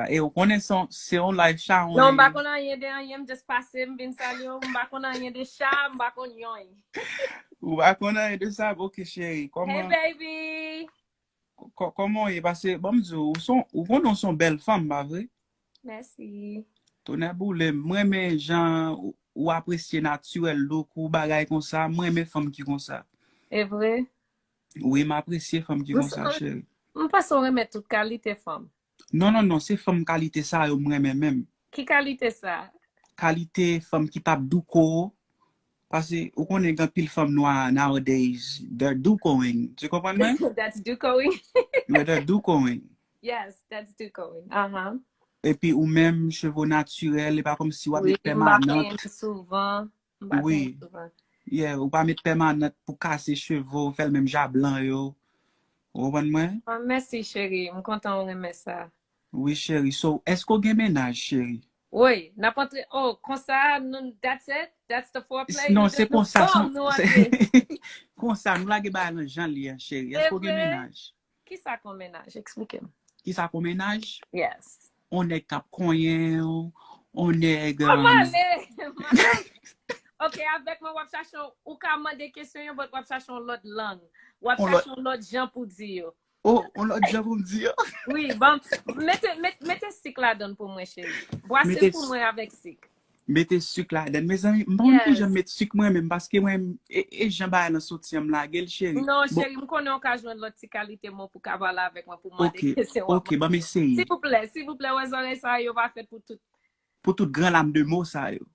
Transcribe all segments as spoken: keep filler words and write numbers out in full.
E ou konnen se yon live chat. Non, m pa konn anyen de anyen, m just pase, m vin salye w, m pa konn anyen de chat, m pa konn yon. Ou pa konn anyen de sa? Ok, cheri. Hey, baby! Kòman w ye? Pase, ban m di w, ou konnen w se yon bèl fanm, pa vre? Mèsi. Tonè boule m, mwen renmen jan ou apresye natirèl look ou, bagay konsa. Mwen renmen fanm ki konsa. E vre? Wi, m apresye fanm ki konsa, cheri. M panse w renmen tout kalite fanm. Non, non, non, se fanm kalite sa yo m renmen menm. Ki kalite sa? Kalite fanm ki p ap douko. Pase ou konnen gen anpil fanm nwa nowadays, they're doukoing. Tu konprann mwen? That's doukoing. Yeah, they're doukoing. Yes, that's doukoing. Uh-huh. Epi ou menm, cheve w natirèl, e pa kòmsi w ap met pèmanant. Souvan. Wi. Yeah, ou pa met pèmanant pou kase cheve w, fè l menm jan blan yo. Ou konprann mwen? Mèsi, cheri. M kontan ou renmen sa. Wi, cheri. So, èske w gen mennaj, cheri? Wi, n ap antre. Oh, konsa, that's it? That's the foreplay? Non, se konsa. Konsa, nou lage bagay nan jan li a, cheri. Èske w gen mennaj? Kisa k yon mennaj? Eksplike m. Kisa k yon mennaj? Yes. On nèg k ap konyen w, on nèg. Ok, avèk mwen w ap chache, ou ka mande kesyon yo, but w ap chache yon lòt lang. W ap chache yon lòt jan pou di yo. Oh, yon lòt jan pou m di yo. Wi, bon, mete, mete, mete sik ladan pou mwen, cheri. Bwase pou mwen avèk sik. Mete sik ladan. Mezanmi, m pa konn kijan m met sik mwen menm, paske mwen, e, e jan bagay lan soti an m lage l, cheri. Non, cheri, m konnen w ka jwenn lòt ti kalite mo pou ka pale avèk mwen, pou mande kesyon w ap mande. Ok, ban m eseye. Silvouplè, silvouplè, wè zòrèy sa yo pa fèt pou tout. Pou tout gran lam de mo sa yo.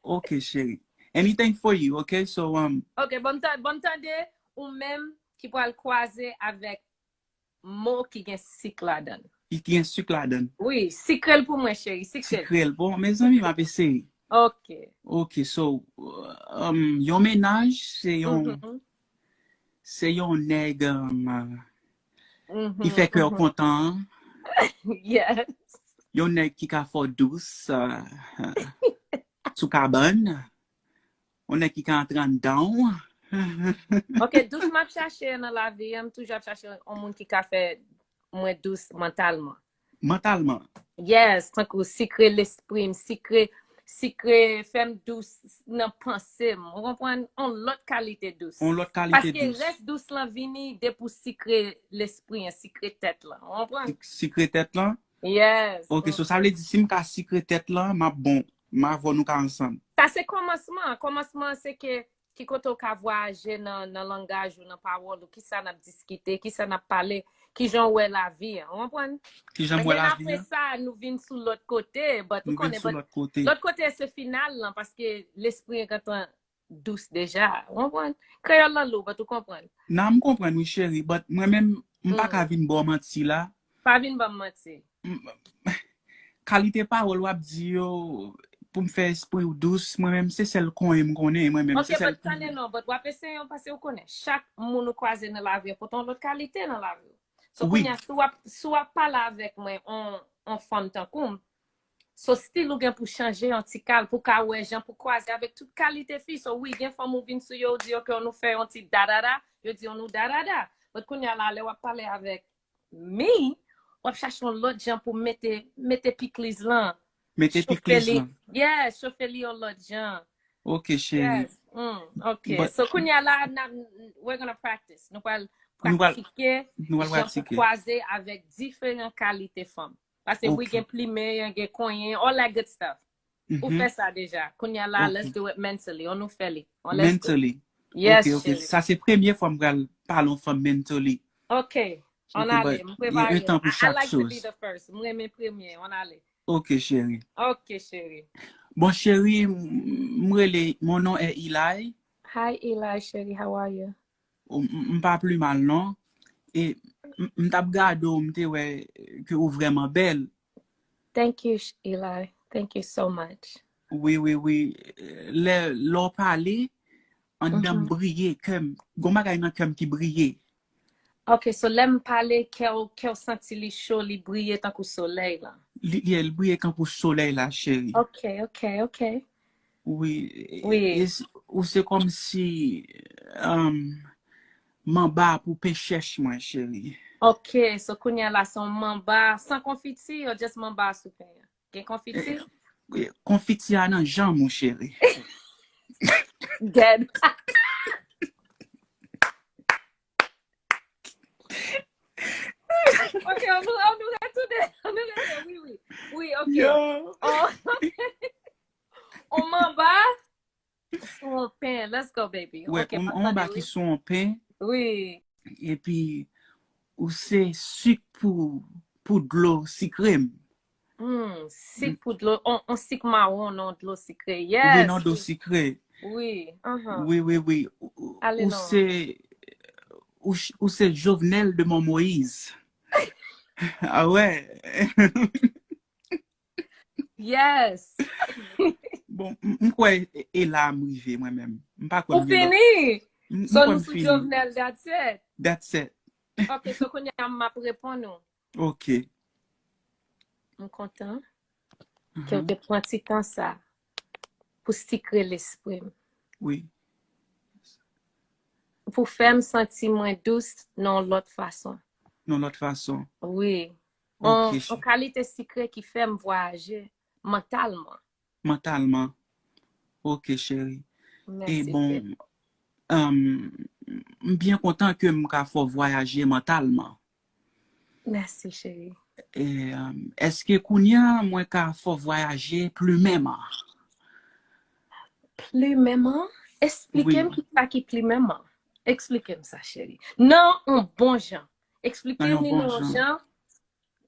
Ok, cheri. Anything for you, ok? So, um. Ok, ban m tande, ou menm ki pral kwaze avèk mo ki gen sik ladan l. Ki gen sik ladan l. Wi, sikre l pou mwen, cheri, sikre l. Sikre l. Bon, mezanmi, m ap eseye. Ok. Ok, so, um, yon mennaj, se yon, se yon nèg, um, ki fè kè w kontan. Yes. Yon nèg ki ka fè w dous, uh, sou kabann. Yon nèg ki ka antre anndan w. Ok, dous m ap chache nan lavi an, m toujou ap chache yon moun ki ka fè mwen dous mantalman. Mantalman? Yes, tankou sikre lespri m, sikre, sikre fè m dous nan panse m. Ou konprann? Yon lòt kalite dous. Yon lòt kalite dous. Paske rès dous lan vini depi w sikre lespri an, sikre tèt lan. Ou konprann? Sikre tèt lan? Yes. Ok, so sa vle di si m ka sikre tèt lan, m ap bon. M avè w nou ka ansanm. Sa se kòmansman an. Kòmansman an se ke ki kote w ka vwayaje nan, nan langaj ou, nan pawòl ou, kisa n ap diskite, kisa n ap pale, kijan w wè lavi an. Ou konprann? Kijan m wè lavi an. Apre sa, nou vin sou lòt kote, but ou konnen, but lòt kote se final lan, paske lespri an gentan dous deja. Ou konprann? Kreyòl lan lou, but ou konprann. Nan, m konprann wi, cheri, but mwen menm, m pa ka vin ba w manti la. Pa vin ban m manti. Kalite pawòl w ap di yo pou m fè espri w dous, mwen menm se sèl konyen m konnen, mwen menm se sèl konyen. Ok, but tande non, but w ap eseye yon, paske ou konnen, chak moun ou kwaze nan lavi an pote yon lòt kalite nan lavi w. So kounye a, si w ap, si w ap pale avèk mwen, on, on fanm tankou m, so stil ou gen pou chanje yon ti kal, pou ka wè jan pou kwaze avèk tout kalite fi. So wi, gen fanm ou vin sou yo, ou di, ok, on nou fè yon ti dadada, yo di, on nou dadada. But kounye a la, lè w ap pale avèk mi, w ap chache yon lòt jan pou mete, mete pikliz lan. Mete pikliz lan. Yeah, chofe li yon lòt jan. Ok, cheri. Yes. Mm, ok. But, so, kounye a la, na, we're gonna practice. Nou pral pratike jan pou kwaze avèk diferan kalite fanm. Paske wi, gen plimen, gen konyen, all that good stuff. Ou fè sa deja. Kounye a la, let's do it mentally. On nou fè li. On let's go. Mentally. Yes, ok, ok. Cheri. Sa se premye fwa m pral pale yon fanm mentally. Ok. On ale. M prepare. Gen tan pou chak choz. I like to be the first. M renmen premye. On ale. Ok, cheri. Ok, cheri. Bon, cheri, m rele, mon nom est Eli. Hi, Eli, cheri, how are you? M pa pli mal, non. E m t ap gade w, m te wè ke ou vrèman bèl. Thank you, Eli. Thank you so much. Wi, wi, wi. Lè, lè w pale, anndan m briye, kè m, gon bagay nan kè m ki briye. Ok, so lè m pale, kè w, kè w santi li cho, li briye tankou solèy la. Li, li, li briye tankou solèy la, cheri. Ok, ok, ok. Wi, wi. E, e, ou se kòmsi, um, manba pou pen chèch mwen, cheri. Ok, so kounye a la se yon manba san konfiti or just manba sou pen an? Gen konfiti? Konfiti a nan janm ou, cheri. Gad. Ok, on nous, on nous retourne. On nous retourne. Oui, oui. Oui, ok. Yo. Oh, ok. On manba sou yon pen. Let's go, baby. Ouais, Ok, on, pa on manba tande, ki oui. Sou yon pen, Oui. epi ou se sik pou, pou dlo sikre m. Hmm, sik pou dlo, on, on sik mawon, non, dlo sikre. Oubyen Yes. Non, dlo Oui. Sikre. Oui. Uh-huh. Wi, wi, wi. Ou, ou, Ale ou non. Se, ou, ch- ou se Jovenel de mon Moïse. Ah ouais. Yes. Bon, m m kwè e, e la m rive mwen menm. M pa kwè Ou m gen lòt. Fini. M m So kwè nou m sou fini. Jovenel, that's it. That's it. Ok, so kounye a m ap reponn ou. Ok. M kontan ke w Mhm. te pran ti tan sa pou sikre lespri m. Wi. Pou fè m santi mwen dous nan yon lòt fason. Nan lòt fason. Wi. Ok, On, ch- on kalite sikre ki fè m vwayaje mantalman. Mantalman. Ok, cheri. E Mèsi, bon, Fred. um, m byen kontan ke m ka fè w vwayaje mantalman. Mèsi, cheri. E, um, èske kounye a mwen ka fè w vwayaje plimenman? Plimenman? Eksplike m Wi. Ki sa ki plimenman. Eksplike m sa, cheri. Nan yon bon jan. Eksplike Nan yon li bon nan yon jan. Jan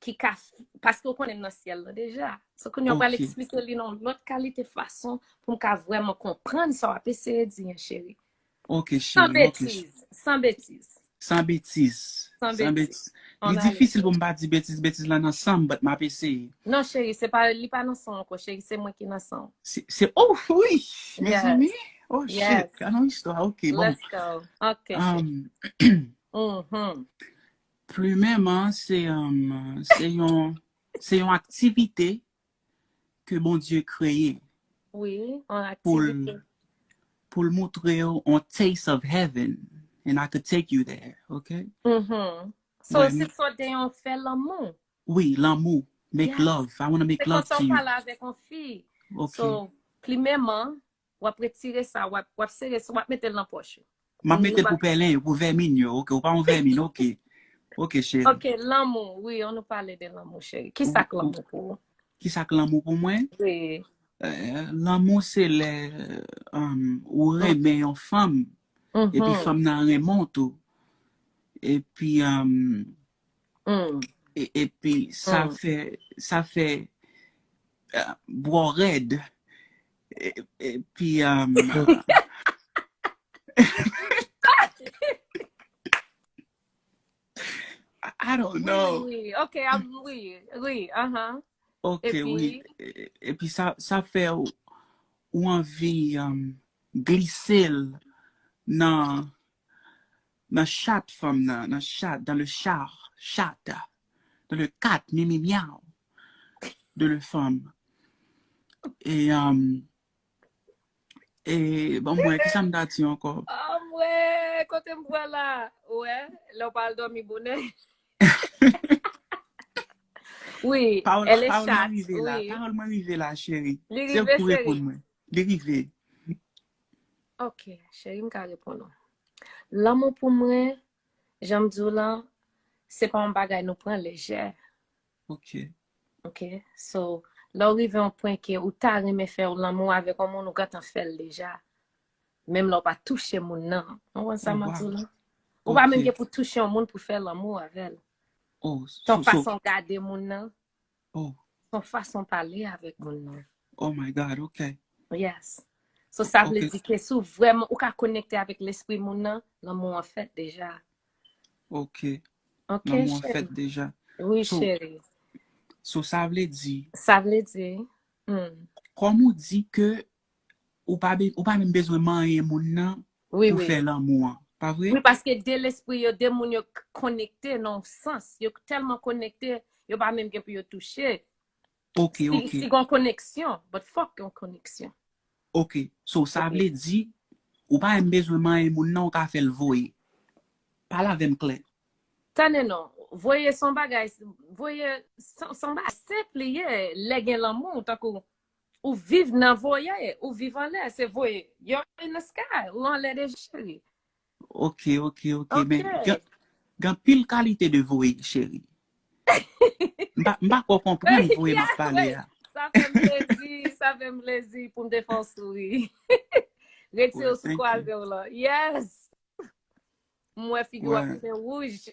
ki ka f- paske w konnen m nan syèl la deja. So kounye a w pral Ok. Eksplike li nan yon lòt kalite fason pou m ka vrèman konprann sa w ap eseye di an, cheri. Ok, San cheri. Ok. Betiz, san betiz. San betiz. San San betiz. betiz. On Li ale, difisil cheri. Pou m pa di betiz, betiz la nan san m, but m ap eseye. Non, cheri, se pa, li pa nan san w ankò, cheri, se mwen ki nan san w. Se, se, oh, wi, Yes. Mezanmi. Oh, Yes. Shit. Gad yon istwa. Ok, bon. Let's go. Ok, cheri. Um, Mhm. Plimenman, se, um, se yon, se yon aktivite ke Bondye kreye Wi, an pou l, aktivite. Pou l montre w on taste of heaven, and I could take you there, ok? Mhm. So, Mwen, se sòt de yon fè lanmou. Wi, lanmou. Make Yes. Love. I wanna make Se love konsa to w you. Pale avèk yon fi. Ok. So, plimenman, w ap retire sa, w ap, w ap sere, w ap mete l nan pòch ou. M ap Nou mete l pa Pou pèlen, pou vèmin yo, ok? Ou pa yon vèmin, ok? Ok, cheri. Ok, lanmou, wi, on nou pale de lanmou, cheri. Ki sa k Ou- lanmou pou ou? Ki sa k lanmou pou mwen? Wi. Eh, lanmou se lè, um, ou renmen yon fanm, epi Mhm. Fanm nan renmen w tou. Epi, um, Mm. e, epi sa Mm. Fè, sa fè, uh, bwò rèd. E, epi, um, I, I don't Wi, know. Wi, wi. Ok, am, wi, wi, aha. Ok, Epi? Wi. E- Epi sa, sa fè ou, ou anvi, um, glise l nan, nan chat fanm nan, nan chat, dans le chat, chat, dans le cat, mimi miaw, de le fanm. E, um, e, bon, mwen, ki sa m ta di ankò? Ah, mwen, kote m pran la? Wè, lè w pral dòmi bonè. Wi, Pawòl, elle est pawòl mwen chatte, rive la, wi. Pawòl mwen rive la, cheri. Li Se ou rive, pou cheri. Reponn mwen. Li rive. Ok, cheri, m ka reponn ou. Lanmou pou mwen, jan m di w lan, se pa yon bagay nou pran lejè. Ok. Ok, so, lè w rive yon pwen ke ou ta renmen fè yon lanmou avèk yon moun, ou gentan fè l deja. Menm lè w pa touche moun nan. Ou konprann sa Oh, m ap di w wow. Lan? Ou pa menm Ok. Gen pou touche yon moun pou fè lanmou avè l. Oh, Ton so, so, fason w gade moun nan, oh, ton fason w pale avèk moun nan. Oh my God, ok. Yes. So, sa vle Ok. Di ke si w vrèman, ou ka konekte avèk lespri moun nan, lanmou an fèt deja. Ok. Ok, Lanmou an cheri. Fèt deja. Wi, So, cheri. So, sa vle di, Sa vle di, hmm. Kòm ou di ke ou pa, be- ou pa menm bezwen manyen moun nan Wi, pou wi. Fè lanmou an. Pa vre? Wi, paske de lespri yo, de moun yo k- konekte nan yon sans. Yo tèlman konekte, yo pa menm gen pou yo touche. Ok, Si, ok. Si gen yon koneksyon, but fòk gen yon koneksyon. Ok. So, sa vle di, ou pa menm bezwen manyen moun nan, ou ka fè l voye. Pale avè m klè. Tande non, voye se yon bagay, voye se se yon bagay senp li ye, lè gen lanmou, tankou ou viv nan voye, ou viv anlè, se voye, you're in the sky, ou anlè deja, cheri. Ok, ok, ok. Men gen, gen pil kalite de voye, cheri. M pa, m pa ko konprann voye m ap pale a. Sa fè m plezi, sa fè m plezi pou m te fè w souri. Retire w sou kwaze w lan. Yes! M wè figi w ap tounen wouj.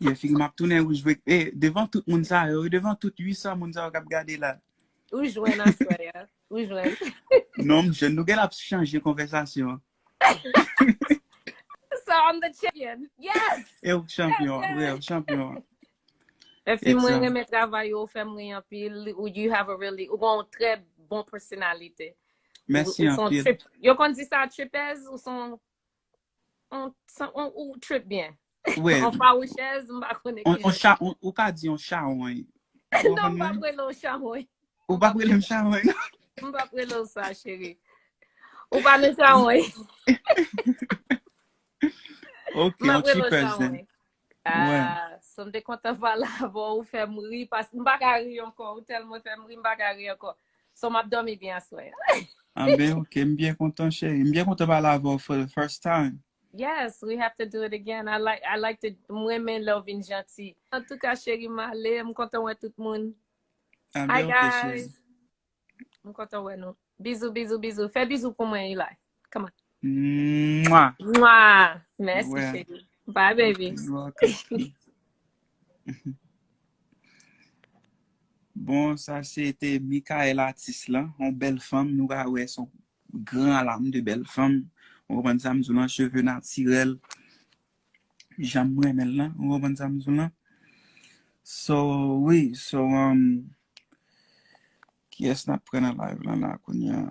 Yeah, figi m ap tounen wouj vre. E, devan tout moun sa yo, devan tout uit san moun sa yo k ap gade la. Ou jwenn aswè a. Ou jwenn. Non, m jwenn. Nou gen ap chanje konvèsasyon an. So I'm the champion. Yes! E ou chanpyon, wi, ou chanpyon. Epi mwen renmen travay ou, ou fè m ri anpil. Ou, you have a really, ou gen yon trè bon pèsonalite. Mèsi anpil. Yo konn di sa tripèz, ou son, on, on, ou trip byen. Wè. On fawouchèz, m pa konnen ki. Ou ka di on chawony. Non, m pa rele on chawony. Ou pa rele m chawony, non? M pa rele w sa, cheri. Ou pa nan chawony. Ok, on tripèz then. Ah, so m te kontan pale avè w, ou fè m ri, paske m pa ka ri ankò, ou tèlman fè m ri, m pa ka ri ankò. So m ap dòmi byen aswè. Ah ben, ok, m byen kontan, cheri. M byen kontan pale avè w for the first time. Yes, we have to do it again. I like, I like to, m renmen lè w vin janti. Antouka, cheri, m ale, m kontan wè tout moun. Ah Hi, ben, ok, cheri. Guys. M kontan wè nou. Bizou, bizou, bizou. Fè bizou pou mwen, Eli. Come on. Mwa. Mwa. Mèsi, Wè. Cheri. Bye, baby. You're welcome. Bon, sa se te Michael atis lan, yon bèl fanm, nou ka wè son gran lam de bèl fanm. Ou konprann sa m di w lan, cheve natirèl. Jan m renmen l lan, ou konprann sa m di w lan. So, wi, so, um, kiyès n ap pran nan live lan la kounye a?